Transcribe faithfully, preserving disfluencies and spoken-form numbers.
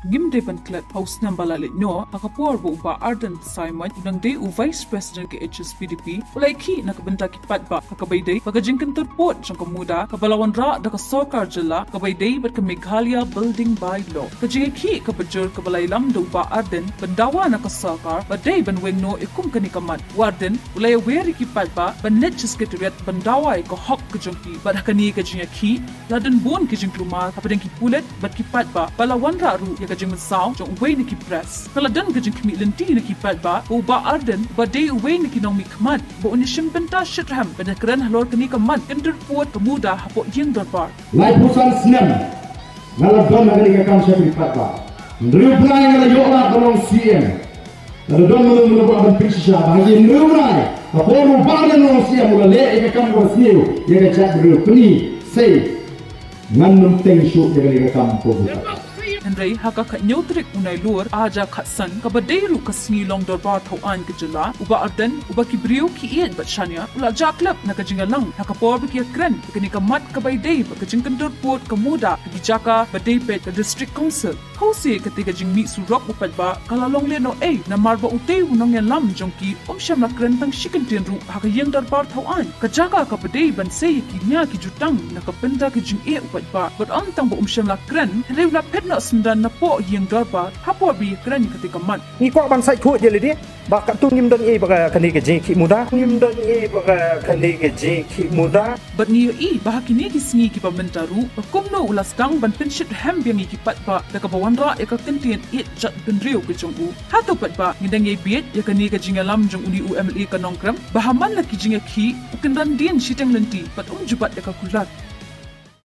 Ngim dei ban klet ha u snem ba la leit noh, ha ka por ba u Bah Ardent Simon u dang dei u Vice President ka H S P D P, u la ïakhih na ka bynta ki paidbah, ha kaba ïadei bad ka jingkyntur pud jong ka MUDA kaba la wanrah da ka sorkar jylla, kaba ïadei bad ka Meghalaya Building Bylaw. Ka jingïakhih kaba jur kaba la ïalam da u Bah Ardent ban dawa na ka sorkar ba dei ban weng noh ïa kum kane ka mat. U Ardent u la ïawer ïa ki paidbah ban leit sha Secretariat ban dawa ïa ka hok ka jong ki. Bad ha kane ka jingïakhih la don bun ki jingkulmar hapdeng ki pulit bad ki paidbah, ba la wanrah ruh ïa ka jingmynsaw jong uwei na ki press. Ka la don ka jingkhmih lynti na ki paidbah ba u Bah Ardent, uba dei uwei na ki nongmihkhmat, ba un ïashim bynta shitrhem ban ïakren halor kane ka mat kyntur pud ka MUDA hapoh ïing dorbar. Laiphew san snem nga la don ha kane ka kam sha ki paidbah. Hynriew bnai nga la ïoh lad ban long C M. Nga la don mynno mynno ba ban pynshisha ba ha ki hynriew bnai, ha por u Bah Ardent u long C M, u la leh ïa ka kam kaba sniew ïa ka jaitbynriew. Pyni sei, ngan nym teng shuh ïa kane ka kam ko. Hynrei ha ka khathynñiew tarik u Nailur ar hajar khatsan, kaba dei ruh ka sngi long dorbar thaw aiñ ka jylla, u Bah Ardent, uba ki briew ki ïeit bad shaniah, u la jah khlem na ka jingïalang ha ka por ba ki ïakren ïa kane ka mat kaba ïadei bad ka jingkyntur pud ka MUDA ha ki jaka ba dei peit ka District Council. Hynrei kata ka jingmih surok u paidbah ka la long lehnohei, namar ba utei u nongïalam jong ki um shym la kren tang shi kyntien ruh ha ka ïing dorbar thaw aiñ, ka jaka kaba dei ban sei ïa ki nia ki jutang na ka bynta ka jingeh u paidbah. Bad ym tang ba um shym la kren, hynrei u la phet noh syndon napoh ïing dorbar ha por ba ïakren ïa kata ka mat. Ngi kwah ban sait khuid ïa lade ba katto ngim don ei ba ka, kane ka jingïakhih MUDA, ngim don ei ba ka, kane ka jingïakhih MUDA. Bad ngi ïohi ba ha kine ki sngi kiba mynta ruh, ba kumno u la sdang ban pynshitrhem biang ïa ki paidbah da kaba wanrah ïa ka kyntien ïeit jaitbynriew ka jong u. Hato paidbah ngi dang ïai bieit ïa kane ka jingïalam jong une u M L A ka Nongkrem, ba ha man la ki jingïakhih u kynran dien shiteng lynti bad um ju bat ïa ka kular?